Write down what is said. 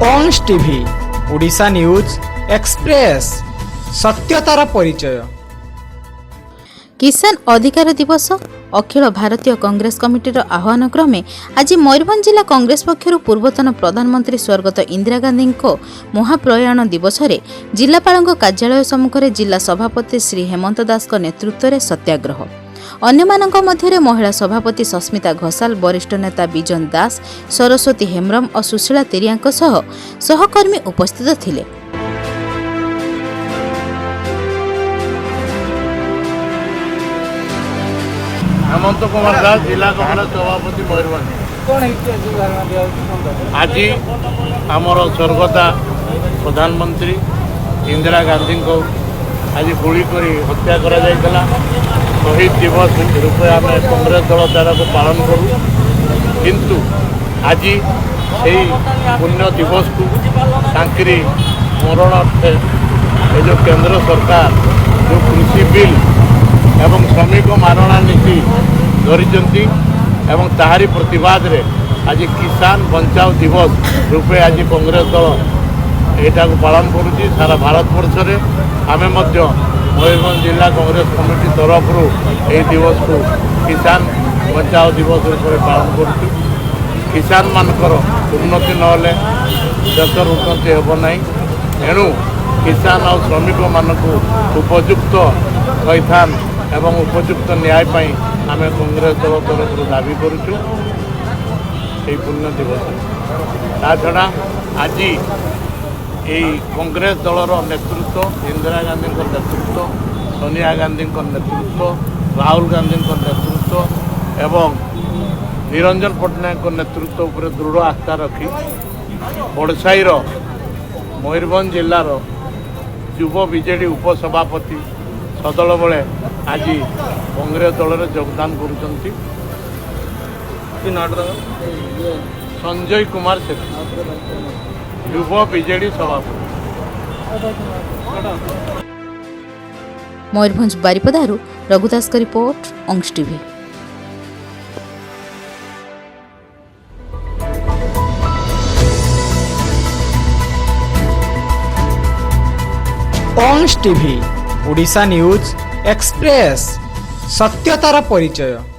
ଅଂଶ TV, Odisha news express, ସତ୍ୟତାର ପରିଚୟ। କିଷାନ ଅଧିକାର ଦିବସ ଅଖିଳ ଭାରତୀୟ କଂଗ୍ରେସ କମିଟିର ଆହ୍ୱାନ କ୍ରମେ ଆଜି ମୟୂରଭଞ୍ଜ ଜିଲ୍ଲା କଂଗ୍ରେସ ପକ୍ଷରୁ ପୂର୍ବତନ ପ୍ରଧାନମନ୍ତ୍ରୀ ସ୍ୱର୍ଗତ ଇନ୍ଦିରା ଗାନ୍ଧୀଙ୍କ ମହାପ୍ରୟାଣ ଦିବସରେ ଜିଲ୍ଲାପାଳଙ୍କ କାର୍ଯ୍ୟାଳୟ ସମ୍ମୁଖରେ ଜିଲ୍ଲା ସଭାପତି ଶ୍ରୀ ହେମନ୍ତ ଦାସଙ୍କ ନେତୃତ୍ୱରେ ସତ୍ୟାଗ୍ରହ। ଅନ୍ୟମାନଙ୍କ ମଧ୍ୟରେ ମହିଳା ସଭାପତି ସସ୍ମିତା ଘୋଷାଲ, ବରିଷ୍ଠ ନେତା ବିଜନ ଦାସ, ସରସ୍ୱତୀ ହେମ୍ବ୍ରମ ଓ ସୁଶୀଳା ତିରିଆଙ୍କ ସହ ସହକର୍ମୀ ଉପସ୍ଥିତ ଥିଲେ। ହେମନ୍ତ କୁମାର ଦାସ, ଜିଲ୍ଲା କଂଗ୍ରେସ ସଭାପତି, ମୟୂରଭଞ୍ଜ। ଆଜି ଆମର ସ୍ୱର୍ଗତା ପ୍ରଧାନମନ୍ତ୍ରୀ ଇନ୍ଦିରା ଗାନ୍ଧୀଙ୍କୁ ଆଜି ଗୁଳି କରି ହତ୍ୟା କରାଯାଇଥିଲା। ଶହୀଦ ଦିବସ ରୂପେ ଆମେ କଂଗ୍ରେସ ଦଳ ତାରକୁ ପାଳନ କରୁ, କିନ୍ତୁ ଆଜି ସେଇ ପୁଣ୍ୟ ଦିବସକୁ ତାଙ୍କରି ମରଣ ଅର୍ଥେ ଏ ଯେଉଁ କେନ୍ଦ୍ର ସରକାର ଯେଉଁ କୃଷି ବିଲ୍ ଏବଂ ଶ୍ରମିକ ମାରଣା ନୀତି ଧରିଛନ୍ତି ଏବଂ ତାହାରି ପ୍ରତିବାଦରେ ଆଜି କିଷାନ ବଞ୍ଚାଓ ଦିବସ ରୂପେ ଆଜି କଂଗ୍ରେସ ଦଳ ଏଇଟାକୁ ପାଳନ କରୁଛି ସାରା ଭାରତବର୍ଷରେ। ଆମେ ମଧ୍ୟ ମୟୂରଭଞ୍ଜ ଜିଲ୍ଲା କଂଗ୍ରେସ କମିଟି ତରଫରୁ ଏହି ଦିବସକୁ କିଷାନ ବଞ୍ଚାଓ ଦିବସ ରୂପରେ ପାଳନ କରୁଛୁ। କିଷାନମାନଙ୍କର ଉନ୍ନତି ନହେଲେ ଦେଶର ଉନ୍ନତି ହେବ ନାହିଁ। ଏଣୁ କିଷାନ ଆଉ ଶ୍ରମିକମାନଙ୍କୁ ଉପଯୁକ୍ତ ଥଇଥାନ ଏବଂ ଉପଯୁକ୍ତ ନ୍ୟାୟ ପାଇଁ ଆମେ କଂଗ୍ରେସ ଦଳ ତରଫରୁ ଦାବି କରୁଛୁ ଏହି ପୁଣ୍ୟ ଦିବସରେ। ତା ଛଡ଼ା ଆଜି ଏଇ କଂଗ୍ରେସ ଦଳର ନେତୃତ୍ୱ, ଇନ୍ଦିରା ଗାନ୍ଧୀଙ୍କ ନେତୃତ୍ୱ, ସୋନିଆ ଗାନ୍ଧୀଙ୍କ ନେତୃତ୍ୱ, ରାହୁଲ ଗାନ୍ଧୀଙ୍କ ନେତୃତ୍ୱ ଏବଂ ନିରଞ୍ଜନ ପଟ୍ଟନାୟକଙ୍କ ନେତୃତ୍ୱ ଉପରେ ଦୃଢ଼ ଆସ୍ଥା ରଖି ବଡ଼ସାହିର ମୟୂରଭଞ୍ଜ ଜିଲ୍ଲାର ଯୁବ ବିଜେଡ଼ି ଉପସଭାପତି ସଦଳ ବଳେ ଆଜି କଂଗ୍ରେସ ଦଳରେ ଯୋଗଦାନ କରୁଛନ୍ତି। ସଞ୍ଜୟ କୁମାର ସେଠୀ, ଯୁବ ବିଜେଡ଼ି ସଭାପତି। ମୟୂରଭଞ୍ଜ ବାରିପଦାରୁ ରଘୁଦାସଙ୍କ ରିପୋର୍ଟ, ଅଂଶ ଟିଭି। ଅଂଶ ଟିଭି, ଓଡ଼ିଶା ନ୍ୟୁଜ୍ ଏକ୍ସପ୍ରେସ୍, ସତ୍ୟତାର ପରିଚୟ।